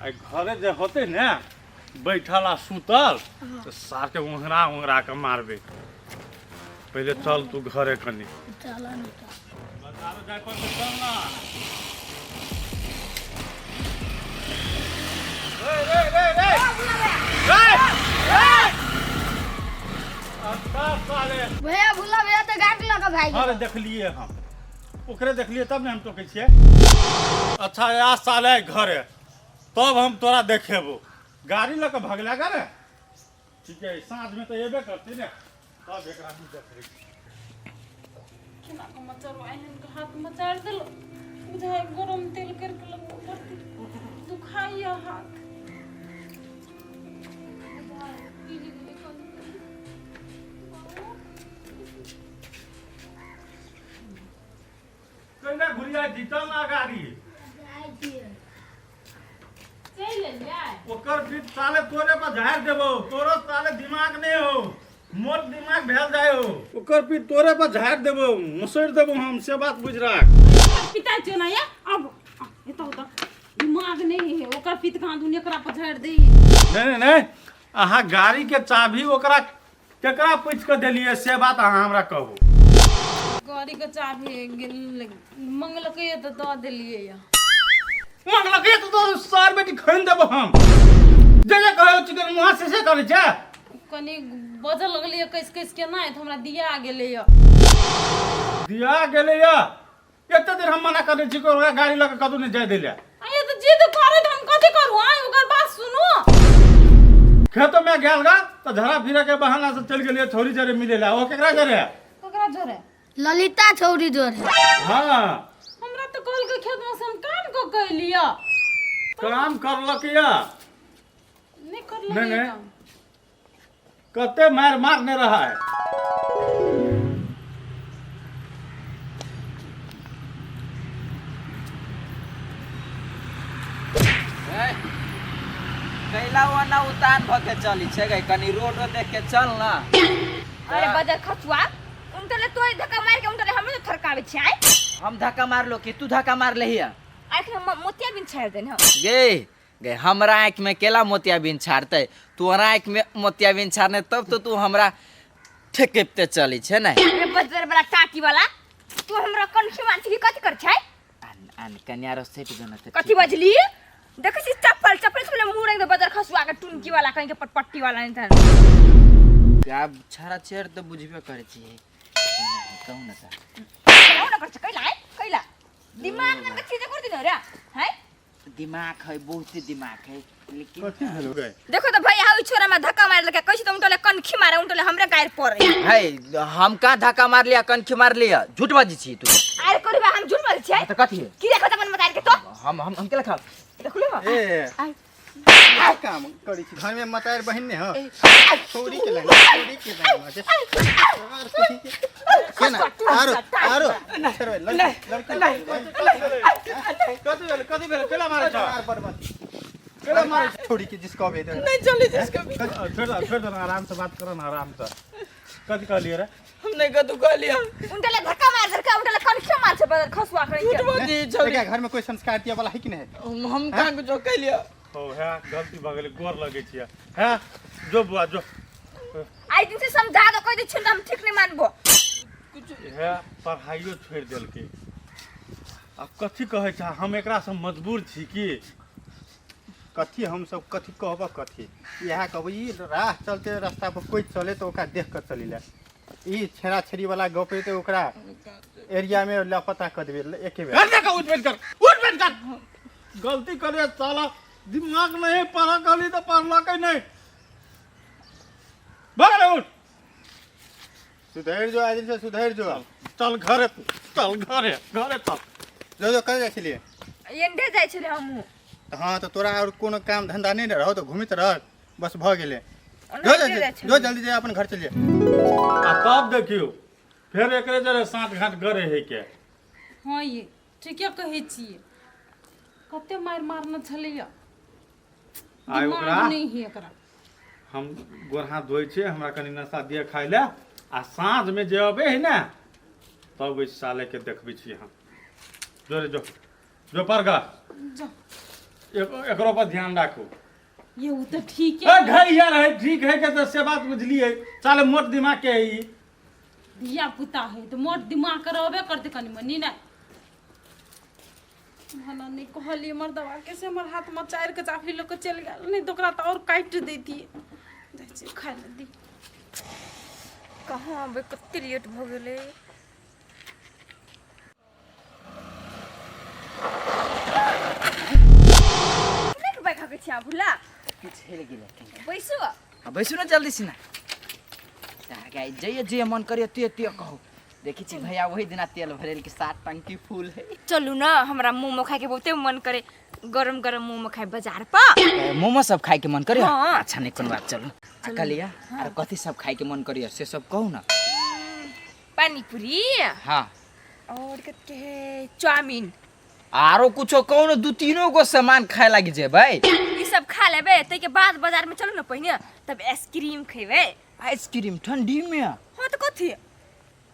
आइ घरे जे होतै ने बैठल आ सुतल तऽ सारके ओंघरा ओंघरा के मारबै। पहिले चल तू घरे कनी। चल ने तऽ। बाजारो जाय पड़तै, चल ना। रे रे रे रे रे रे, अच्छा साले। भैया, भूला भैया तऽ गाड़ी लऽ कऽ भागि अरे गेल। देखलिए हम, ओकरे देखलिए तब ने हम टोकै छियै। अच्छा आ साले घरे, तब हम तोरा देखेबो। गाड़ी लऽ कऽ भगला गा रे। ठीक है, साँझमे तऽ एबे करती ने, तब एकरा हम देखबै। केना कऽ मचरवा एहन के हाथ मचारि देलो, बुझाइ गरम तेल करके लगबऽ पड़तै, दुखाइया हाथ। बुझाइ गेलै कनि कनि। केना घुरिया जीतल ना गाड़ी। जाइ छियै। चलि एलियै। ओकर बीच साले तोरे पर झाड़ि देबो। तोरो साले दिमाग नहीं हो, मोट दिमाग भेल जाय हो। ओकर पीठ तोरे पर झाड़ि देबो, मुसरि देबो हम, से बात बुझि राख। पिता छियो ना या अब एतऽ ओतऽ दिमाग नहीं है, ओकर पित कहाँ दुनिया एकरा पर झाड़ि दे। नहीं नहीं नहीं, अहाँ गाड़ी के चाबी ओकरा केकरा पूछि कऽ देलियै, से बात अहाँ हमरा कहू। गाड़ी के चाभी मंगलकै तऽ दऽ देलियै या। मंगलकै तऽ तो सार बेटी खैन देबो हम। जे जे कहै चिकन मुँहा से से करै छै। कनि बजऽ लगलियै कसि कसि के नहि तऽ हमरा दिया गेलैया। दिया गेलैया? एते देर हम मना करै छी कि ओकरा गाड़ी लऽ कऽ कतहु नहि जाय दै लए। आ ये तऽ जिद करे तऽ हम कथी करू? आँय, ओकर बात सुनू। खेतो में गेल गा तऽ झड़ा फिरे के बहाना से चलि गेलियै छौरी जरे मिले ला। ओ केकरा जरे? ककरा जरे? ललिता छौरी जोरे। हाँ। हमरा तऽ कहलकै खेत में से हम काम कऽ के एलियै। काम करलक या? नहि करलक। नहि, नहि। काम। कते मार मारने रहा है। कैला ओना उतान भ के चली छै गई, कनी रोडो देख के चल ना। अरे बजर खचुआ, उनटले तोय धक्का मार के उनटले हमें तो थरकावे छै आय। हम धक्का मारलो कि तू धक्का मार लहिया? आँख में मोतिया बिन छाड़ देन हम। गे गे, हमरा आँख में केला मोतियाबिन छाड़तै? तोरा आँख में मोतियाबिन छाड़ने तब तो तू हमरा ठेकेते चली छै ने। अरे बजर वाला टाटी वाला, तू हमरा कनखी मान छी कथी कर छै? आन आन कन्या रो सेट जो न। कथी बजली? देखै छी चप्पल चप्पल से मुंह रंग दे बजर खसुआ के, टुनकी वाला कहीं के पटपट्टी वाला नहीं था। आब छाड़ा चेर तो बुझबे करै छी, कहू न त। कहू न कर छै कैला कैला दिमाग में चीज कर दिनो रे हैं। दिमाग है, बहुत दिमाग है, लेकिन कथी भेलो गए? देखो तो भाई, how छोरा में धक्का मार लके कैसे तुम टोले कनखी मारे, उन टोले हमरे गायर पड़े है। हम कहाँ धक्का मार लिया, कनखी मार लिया? झूठ बाजी छी तू। अरे करबा हम झूठ बाजी छी? तो कथी है? की देखो त मन मतार के तो हम के लखा देखलो। ए का काम करै छी घरमे? मतार बहिन ने हो, छौरी के लाइन, छौरी के लाइन केना आरो आरो छोड़बै लड़की लड़की। कथी भेल? कथी भेल? केला मारै छ? आर बर्बाद केला मारै छ? छौरी के जिसको अबे नहीं चले जिसको भी। छोड़ दे, छोड़ दे, आराम से बात करो ना, आराम से। कथी कहलियै रे? हम नहीं कतू कहलिया। उन टोले धक्का मार धक्का, उन टोले कनखी मार छै बजर खसुआ कहीं के। झूठ बाजी छौरी। एकरा घर में कोई संस्कार दिया वाला है कि नहीं? हम कहाँ कुछो कहलिया? हो है, गलती भऽ गेलै, गोर लगै छियै। है जो बुआ जो। आई दिन से समझा दो, कह दे छी हम ठीक नहीं मानबो। है पढ़ाइयो छोड़ि देलकै। आब कथी कहै छै, हम एकरासँ मजबूर छी की? कथी हम सब कथी कहब? कथी इएह कहब, ई राह चलते रास्ता पर कोई चले तो ओकरा देख कऽ चली ला। ई छेड़ा छेड़ी वाला गप है तऽ ओकरा एरिया में लापता कर देबे एके बेर। कर देखा, उठ बैठ कर, उठ बैठ कर। गलती करे साला, दिमाग नहीं पढ़ा कहली तो पढ़लकै नहीं। भाग रे, उठ। सुधरि जो, आइ दिन से सुधरि जो। चल घरे तू, चल घरे, घरे चल। जो जो, कतऽ जाइ छलियै? एंडे जाइ छलै हमहूँ। हँ तऽ तोरा आओर कोनो काम धंधा नहि ने रहौ तऽ घुमित रह, बस भऽ गेलै। जो ओनाहिते जाइ जो छलियै। जो, जल्दी जे अपन घर चलिए। आ तब देखियौ फेर एकरे जरे साँठ घाट करे है के। हँ ये ठीके कहै छियै, कते मारि मारने छलैया। आइ दिमाग ओकरा नहि है एकरा। हम गोर हाथ धोइ छियै, हमरा कनि नाश्ता दिअ खाइ लए, आ साँझमे जे अबै है ने तब ओहि सालेके देखबै छियै हम। जो रे जो, जो पर गा। जा। एकरो पर ध्यान राखू। ये उ तऽ ठीक ए है। घई यार है, ठीक है के तऽ से बात बुझलियै, साले मोट दिमाग के है ई। धिया पुता है तऽ मोट दिमाग के रहबे करतै कनि मनि ने। भला नहि कहलियै मर्दवा के से हमर हाथ मचारि के चाभी लऽ के चलि गेल, नहि तऽ ओकरा तऽ आओर काटि दैतियै। जाइ छियै खाय लए दी। कहाँ अबै, कते लेट भऽ गेलै। कतेक बाइक हकै छी अहाँ भुला? पिछड़ि गेलै। बैसू। आ बैसू ने जल्दी से ना। गाय जइए जे मन करिए ते ते कहू। देखी छी भैया वही दिना तेल भरेल के 7 टंकी फूल है। चलू ना, हमरा मोमो खाए के बहुते मन करे, गरम गरम मोमो खाए बाजार पर। मोमो सब खाए के मन करे? हाँ। अच्छा नहीं कोनो बात, चलू। आ कहलिया आर कथी सब खाए के मन करिए से सब कहू ना। पानीपुरी। हाँ। और कथी है, चाउमीन। आरो कुछो कहू ना, दू तीनो गो सामान खाए लागी जेबै। ई सब खा लेबै ताहिके बाद बाजार में चलू ना पहिने, तब आइसक्रीम खेबै। आइसक्रीम ठंडी में? हाँ तऽ कथी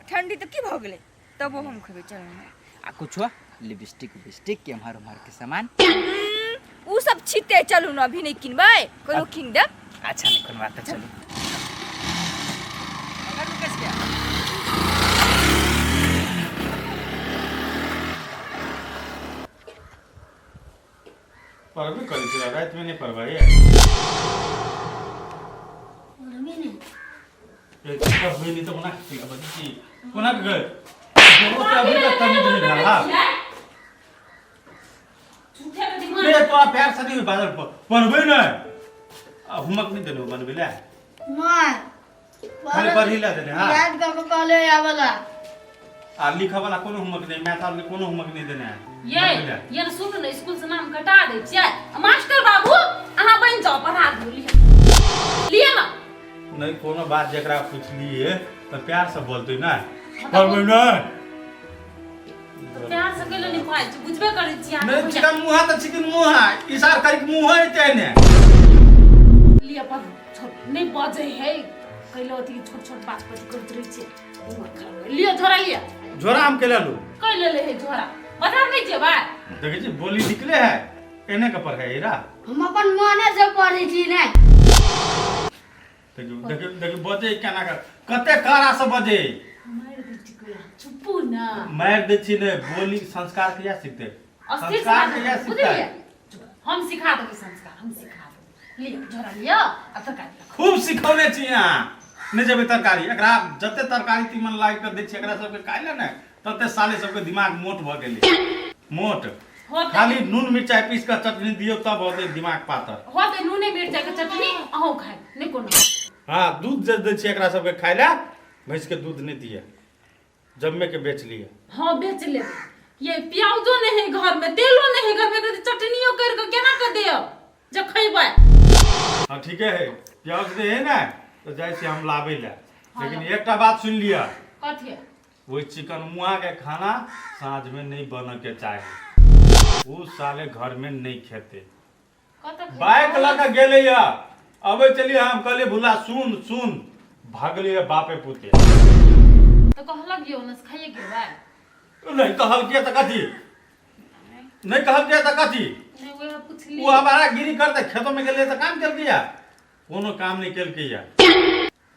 ठंडी तऽ की भऽ गेलै, तबो हम खेबै, चलू ना। आ कुछो लिपस्टिक उपिस्टिक के एम्हर उम्हर के सामान? उ सब छिते, चलू ना अभी नहीं किनबै, कोनो किन देब। अच्छा नहीं कोनो बात, चलू। पढ़बे करै छी, रातिमे नहि पढ़बै? पढ़बे नहि। ए, पढ़बै नहि तऽ कोना के बजै छी, कोना के गए बोलो तऽ अभी तक तमीज नहि भेल। हाँ झूठे के दिमाग। रे तोरा प्यार से नहीं बादल पर पढ़बै नहि आ होमवर्क नहि देलहो बनबै लए? नहि। खाली पढ़ी लए देने। हाँ याद कऽ के कहले आबला। आ लिखऽ वाला कोनो होमवर्क नहि, मैथ आर कोनो होमवर्क नहि देने है ये बनबै लए। ये सुन ने, स्कूल से नाम कटा दै छियै। आ मास्टर बाबू अहाँ बनि जाओ, पढ़ा दियौ। लिअ लिअ ना। नहि कोनो बात, जकरा पुछलिए तऽ प्यार से बोलतै ने, पढ़बै नहि। तऽ प्यार से कैले नहि पढ़ाइ छी, बुझबे करै छी अहाँ। नहि चिकन मुहा तऽ चिकन मुहा इशार करी के मुँह एते ने। लिअ पढ़ू। छोट नहि बजै है, कैले अथी छोट छोट बात पर करैत रहै छियै, दिमाग खराब है। लिअ झोरा लिअ। झोरा हम के लू? कैले ले है झोरा, बाजार नहि जेबै? देखै छी बोली निकले है एने के पर है रा। हम अपन मने से पढ़ै छी ने। देखियौ देखियौ देखियौ बजै केना के, कते कड़ा से बजै। मारि दै छी कोइ, चुप्पू ना। मारि दै छी ने, बोली संस्कार कहिया सिखतै? अस्थिर संस्कार सिखा कहिया देबै, सिखतै? बुझलियै? हम सिखा देबै संस्कार, हम सिखा देबै। लिअ झोरा लिअ आ तरकारी राखू। खूब सिखौने छी अहाँ। नहि जेबै तरकारी, एकरा जते तरकारी तीमन लाबि कऽ दै छी एकरा सबके खाइ लए ने, तते साले सबके दिमाग मोट भऽ गेलै, मोट। होतै। खाली नून मिरचाइ पीस कऽ चटनी दियौ तब होतै दिमाग पातर। होतै नूने मिरचाइ के चटनी, अहूँ खायब नहि कोनो। हँ, दूध जे दै छियै एकरा सबके खाइ लए, भैंस के दूध नहि दिअ, जम्मे के बेच लिअ। हाँ बेच लेबै। ये प्याजो नहीं है घर में, तेलो नहीं है घर में, एकर चटनियो कर के केना के देब जे खैबै? हाँ ठीके है, प्याज नहि है ने तऽ जाइ छी हम लाबै लए, लेकिन एकटा बात सुनि लिअ। कथी? ओहि चिकन मुआ के खाना साँझ में नहीं बन के चाही, ओ साले घर में नहीं खेते। कतऽ खेतै? बाइक लऽ के गेलै या अबै चलिए, हम कहलिए भुला सुन सुन, भागलिए बापे पुते। तऽ कहलक यौ ने खाइए गेबै? नहीं कहलकै तऽ कथी, नहीं कहलकै तऽ कथी? नहि वएह पुछली। ओ हमारा गिरी करते खेतों में गेलै तऽ काम केलकै या कोनो काम नहीं केलकै या।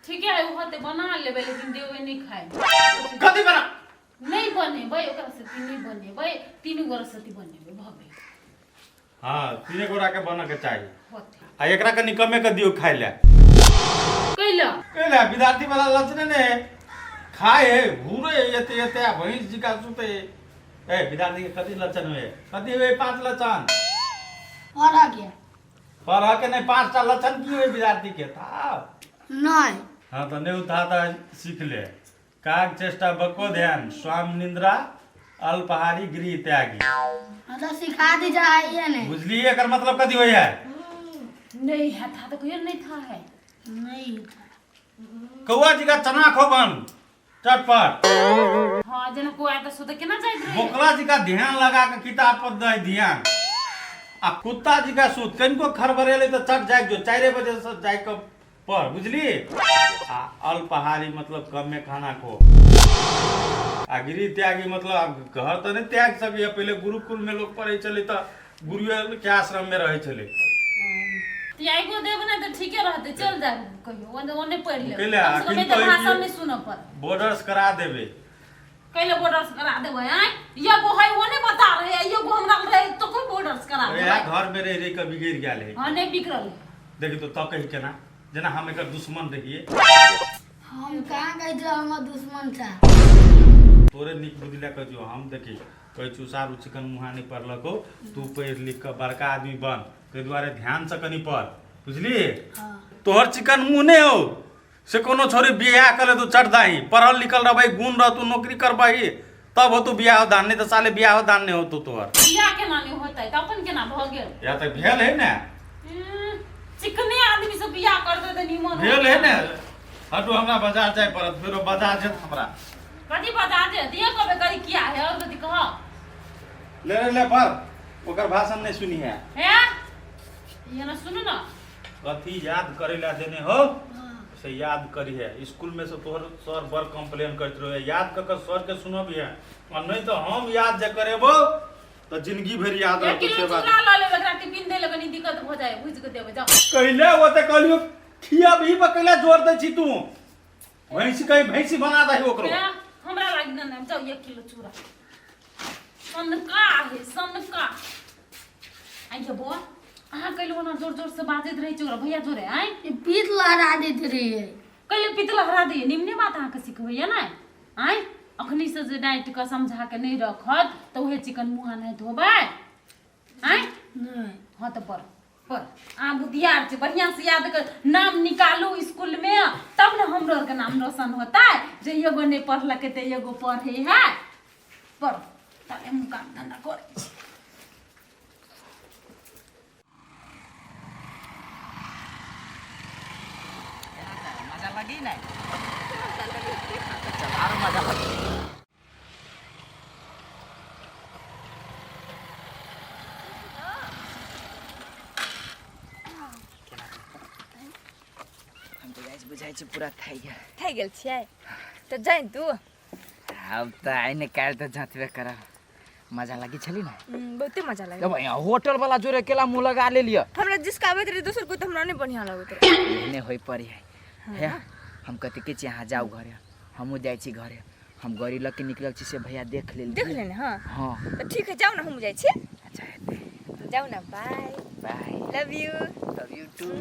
ठीके है, ओ होतै बना लेबै, लेकिन देबै नहि खाइ। कथी बना? नहि बनेबै ओकरा सती, नहि बनेबै, तीनू गोरा सती बनेबै, भऽ गेल। हाँ तीने गोरा के बन के चाही। होतै। आ एकरा कनि कमे के दियौ खाइ लए। कैला? कैला विद्यार्थी वाला लक्षण ने है, खाए है घूरे एते एते आ भैंस जी का सुते। ए विद्यार्थी के कथी लक्षण हुए, कथी हुए? 5 लक्षण। पढ़ऽ के। पढ़ऽ के नहीं, 5टा लक्षण की हुए विद्यार्थी के था? नहि। हाँ तो नहीं था तो सीख ले। काग चेष्टा बको ध्यान स्वाम निंद्रा अल्पहारी गृह त्यागी। हाँ तऽ सिखा दी जाइए ने। बुझलिए एकर मतलब कथी होइ है? नहीं है था तो कहियो नहीं था है। नहीं। कौआ जी का चना खोबन चटपट। हाँ जेना कोई आया तऽ सुते केना जाइत रहे? बोकला जी का ध्यान लगा के किताब पर दे ध्यान, आ कुत्ता जी का सूत कनिको खड़बड़ेले तऽ चट जाग जो, 4 बजे से जाय के पर, बुझली? आ अल्पहारी मतलब कम में खाना खो, आ गृह त्यागी मतलब आब घर तऽ नहि त्याग सकैए, पहिले गुरुकुल में लोग पढ़ै छलै तऽ गुरुए के आश्रम में रहै छलै। त्यागो देब ने तऽ ठीके रहतै, चल जाय कहियो ओने ओने पढ़ि लेब। कैला, कम से कम अखन एते कहै भाषण छियै- नहि सुनऽ पड़त। बॉर्डर्स करा देबै। कैले बॉर्डर्स करा देबै? आँय, एगो है ओ नहि बता रहे, एगो हमरा रहे तो कोन बॉर्डर्स करा इएह देबै? घर में रहि रहि कऽ बिगड़ि गेल है। हाँ, नहि बिगड़ल। देखी तो तकै केना जेना हम एकर दुश्मन रहियै। हम कहाँ कहै छियै हमर दुश्मन छा? तोरे नीक बुद्धि लए कहै छियौ हम। देखी कहै छियौ सारू चिकन मुहा नहि पढ़लकौ, तू पढ़ि लिख कऽ बड़का आदमी बन, ताहि दुआरे ध्यानसँ कनि पढ़, बुझलिही? हाँ। तोहर चिकन मुँह नहि हौ से कोनो छोरी बियाह कर तू चट दाही। पढ़ल लिखल रहबही, गुण रहतू, नौकरी करबही तब होतू बियाह दान, नहीं तऽ साले बियाह दान नहीं होतू तोहर। बियाह केना नहि होतै तऽ अपन केना भऽ गेल? या तऽ भेल है ने। चिकने आदमी से बियाह करतै तऽ निमन। भेल है ने। हटू, हमरा बाजार जाय पड़त, फेरो बाजार जेत हमरा। कथी बाजार जे दिए कहबै करी किया है और कथी कह? ले ले ले पर ओकर भाषण नहीं सुनी है। हे, ये ना सुनू ना। कथी याद करे ला देने हो से याद करी है। स्कूल में से तोहर सर बड़ कंप्लेन करते रहे, याद कर कर सर के सुनबी है और नहीं तो हम याद जे करेबो तो जिंदगी भर याद एक रहतो। किलो से बात चूड़ा लऽ लेबै, एकरा टिफिन दै लए कनी दिक्कत भऽ जाइ, भुजि कऽ देबै, जाउ। कैले वो ते कहलियो खियाबही पर कैले जोर दै छी तू? भैंसी कहीं भैंसी बना दही ओकरो। हे, हमरा लागि ने ने जाउ 1 किलो चूड़ा। सनका है सनका। आइए बौआ, अहाँ कैले ओना जोर जोर से बाजैत रहै छी ओकरा भैया जोरे? आँय, ई पीठ लहरा दैत रहियै। कैले पित लहरा दैये? निमने बात अहाँके सिखबैया ने? आँय, अखनी से जे डाँटि कऽ समझा के नहि रखत तऽ उहे चिकन मुँह नहि धोबै? आँय? नहि। हाँ तऽ पर पर अहाँ बुधियार छी, बढ़िआँ से याद कर, नाम निकालू स्कूल में, तब ने हमरो आरके नाम रोशन होतै जे एगो नहि पढ़लकै तऽ एगो पढ़े है। पढ़ तब हम काम धंधा करै छी। मजा लगी नहीं? चल आरो मजा लगी। हम तऽ जाइ छी, बुझाइ छै पूरा थाकि गेल। थाकि गेल छियै तऽ जाइ तू। आब तऽ आइ ने काल्हि तऽ जँतबे करब। मजा लगी छली ने? बहुते मजा लागल। जब यहाँ होटल वाला जोरे केला मुँह लगा ले लिअ। हमरा जिसका आबैत रहे दोसर कोइ तऽ हमरा नहि बढ़िआँ लगैत रहे। एहने होइ पड़ी है। हे, हम कथी कहै छी, अहाँ जाउ घरे, हमहूँ जाइ छी घरे। हम गाड़ी लऽ के निकलल छी से भैया देख लेल। देख लेने? हाँ। हाँ तऽ ठीक है, जाउ ने, हम जाइ छी। अच्छा, हेतै। जाउ ने, by. By. Love you. Love you too.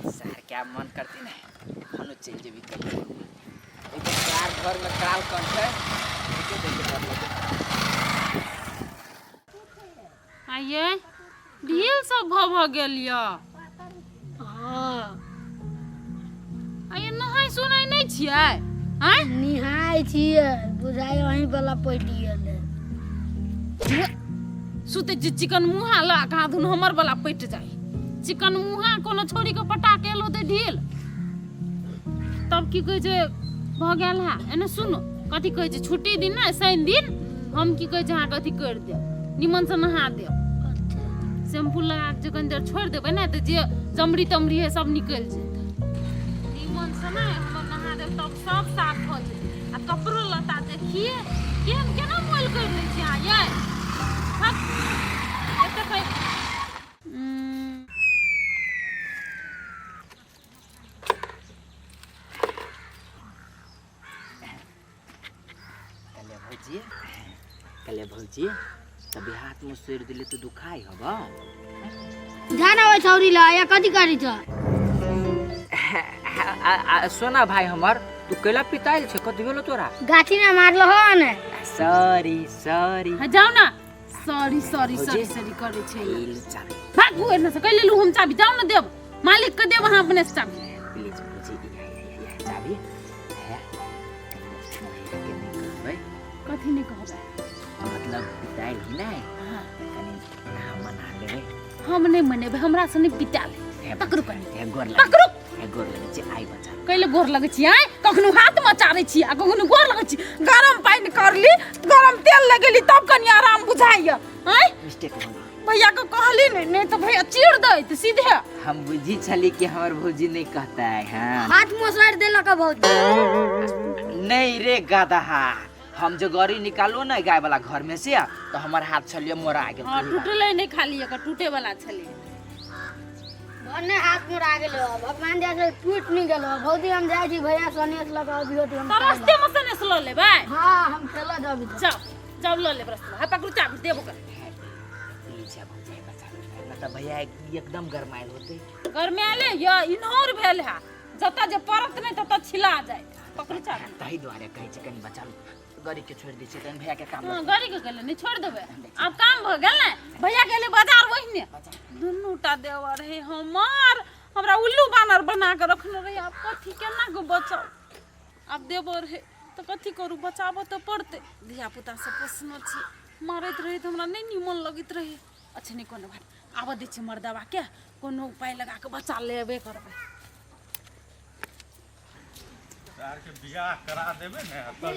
Sir क्या मन करती ने हम चलि जेबी कहियो। एक कार घर में काल कंठ है, देखे देखे डर लगे। आइए ढील सब भऽ भऽ गेल यऽ। हाँ। आइए नहाय सोनाय नहि छियै? आँय, निहाय छियै, बुझाइ अहीं वाला पटि गेल है। सुतै छी चिकन मुहा लऽ कहाँ दुनू हमर वाला पटि जाइ। चिकन मुहा कोनो छोरी के पटा के एलो तऽ ढील तब की कहै छै भऽ गेल है। एने सुनो, कथी कहै छै, छुट्टी दिन ने शनि दिन हम की कहै छै अहाँके अथी करि देब, निमनसँ नहा देब। अच्छा। शैम्पू लगा के जे कनि देर छोड़ि देबै ने तऽ जे चमड़ी तमड़ी है सब निकलि जेतै। निमनसँ ने हमर नहा देब तब सब साफ भऽ जेतै। आ कपड़ो लत्ता देखिए केहन केना मोल करि लै छी अहाँ यै। हट, एते पैघ। कहले भौजी, कहले भौजी, तभी हाथ में सोरि दिले तो दुखाई हब। ध्यान आबै छौरी ला या कथी करै छ? सोना भाई हमर, तू कैला पिताइल छै? कथी भेलो तोरा? गाछी ने मारलो हो ने। Sorry sorry. हाँ, जाउ ना, सॉरी सॉरी। भौजी। सॉरी सॉरी करै छै। ई ले चाबी। भागू एने से। कैले लू हम चाबी? जाउ ने, देब मालिक के देब, अहाँ अपने से चाबी। प्लीज भौजी, ई या या या चाबी है। भैया के नहीं कहबै। कथी नहि कहबै? मतलब पिताइल ही नै। हाँ। कनि अहाँ मना लेबै। हम नहि मनेबै, हमरा से नहि पिटाल। हे। पकड़ू कनि। हे, गोर लगै। पकड़ू। हे, गोर लगै छै, आइ बचा। कैले गोर लगै छी? आँय, कखनो हाथ मचारै छी आ कखनो गोर लगै छी। गरम पानि करली, गरम तेल लगेली, तब कनि आराम बुझाइया। आँय, मिस्टेक हो गेल। भैया के कहली नहि, नहि तऽ भैया चीर दैत सीधे। हम बुझी छली कि हमर भौजी नहीं कहता है। हाँ। हाथ मोसर देलक भौजी। नहीं रे गदहा, हम जे गड़ी निकालू ने गाय वाला घर में से तो हमर हाथ छलिए मोरा गेल। हँ, टूटलै नहि, खाली एकर टूटे वाला छलै। भने हाथ मोड़ा गेलो, भगवान जैसे टूट नहीं गेलो। भौजी, हम जाइ छी भैया सनेस लऽ कऽ अबियो तऽ हम। तऽ रस्ते में सनेस लऽ लेबै? हाँ, हम चलऽ अभी तऽ। जाओ जाओ, लऽ लेब रस्ते में। हा, पकड़ू चाबी, देबो कर। नीचा भौजाई बचा ना तऽ भैया एकदम गरमायल होते। गरमायले य इन्होर भेल है, जतऽ जे पड़त नहि ततऽ छिला जाय। पकड़ू चाबी। ताहि दुआरे कहै छै कनि बचा लू, गड़ी के छोड़ि दै छियै तहन भैया के काम। हाँ, गाड़ी के गेलै नहि, छोड़ि देबै। आब काम भऽ गेल ने, भैया गेलै बाजार। ओहिने दुनू टा देवर है हमर, हमरा उल्लू बानर बना कऽ रखने रही। आब कथी केना कऽ बचाउ? आब देवर है तऽ कथी करू, बचाबऽ तऽ पड़तै। धिया पुता सब पोसने छी, मारैत रहै तऽ हमरा नहि नीमन लगैत रहै। अच्छा, नहि कोनो बात, आबऽ दै छियै मर्दबाके, कोनो उपाय लगा कऽ बचा लेबे करबै। के बियाह करा देबै ने तब।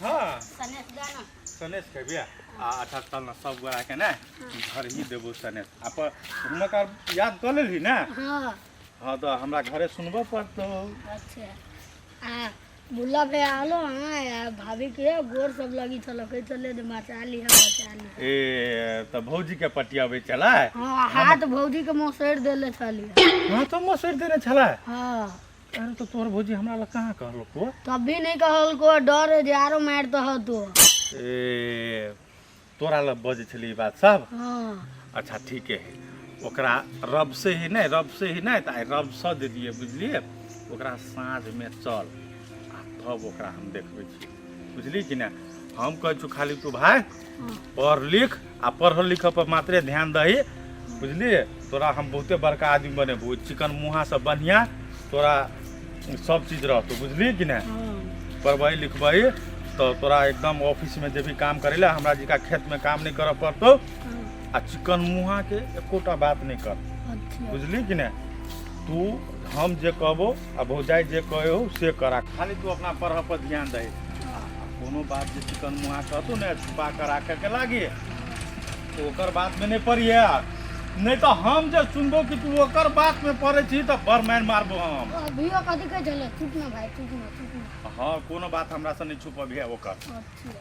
हाँ। सनेस जाना। सनेस के बियाह आ अच्छा चल ने, सब गोरा के ने घर ही देबो सनेस। आ पर हुनकर याद कऽ लेलही ने? हाँ। हाँ, तऽ हमरा घरे सुनबऽ पड़तौ। अच्छा, आ बुल्ला भैया आलो? हाँ, आ भाभी के गोर सब लगी छल, कहै छलै जे बचा लिह, बचा लिह। ए, तऽ भौजी के पटियाबै छलै? हाँ, हाथ भौजी के मोसैर देले छलियै। हाँ, तऽ मसरि देने छलै? हाँ। अरे, तऽ तोहर भौजी हमरा लग कहाँ कहलको? तब भी नहीं कहलको, डर है जे आरो मारि दह तो। ए, तोरा लग बजै छलै ई बात सब? हाँ। अच्छा, ठीके है। ओकरा रब से ही नहि, रब से ही नहि, तऽ आइ रब सँ देलियै, बुझलियै? ओकरा साँझमे चल आ तब ओकरा हम देखबै छी, बुझली कि नहि? हम कहै छु खाली तू भाय पढ़ लिख आ पढ़ल लिखऽ पर मात्रे ध्यान दही, बुझलियै? तोरा हम बहुते बड़का आदमी बनेबो। चिकन मुँहासँ बढ़िआँ तोरा सब चीज रहतौ, बुझलियै कि नहि? पढ़बही लिखबही तऽ तोरा एकदम ऑफिसमे जेबही काम करै लए, हमरा जिका खेतमे काम नहि करऽ पड़तौ। आ चिकन मुँहाके एकोटा बात नहि कर। अच्छा। बुझली कि नहि? तू हम जे कहबो आ भौजाइ जे कहो से करा, खाली तू अपना पढ़ऽ पर ध्यान दही। आ कोनो बात जे चिकन मुँहा कहतौ ने छुपा कऽ राखऽके लागी, तो ओकर बातमे नहि पड़िहे। नहि तऽ हम जे सुनबो कि तू ओकर बातमे पड़ै छी तऽ बड़ मारि मारबो हम। अभियो कथी कहै छलै? चुप ना भाई, चुप ना, चुप ना। हाँ, कोनो बात हमरासँ नहि छुपबिहे ओकर। अच्छा।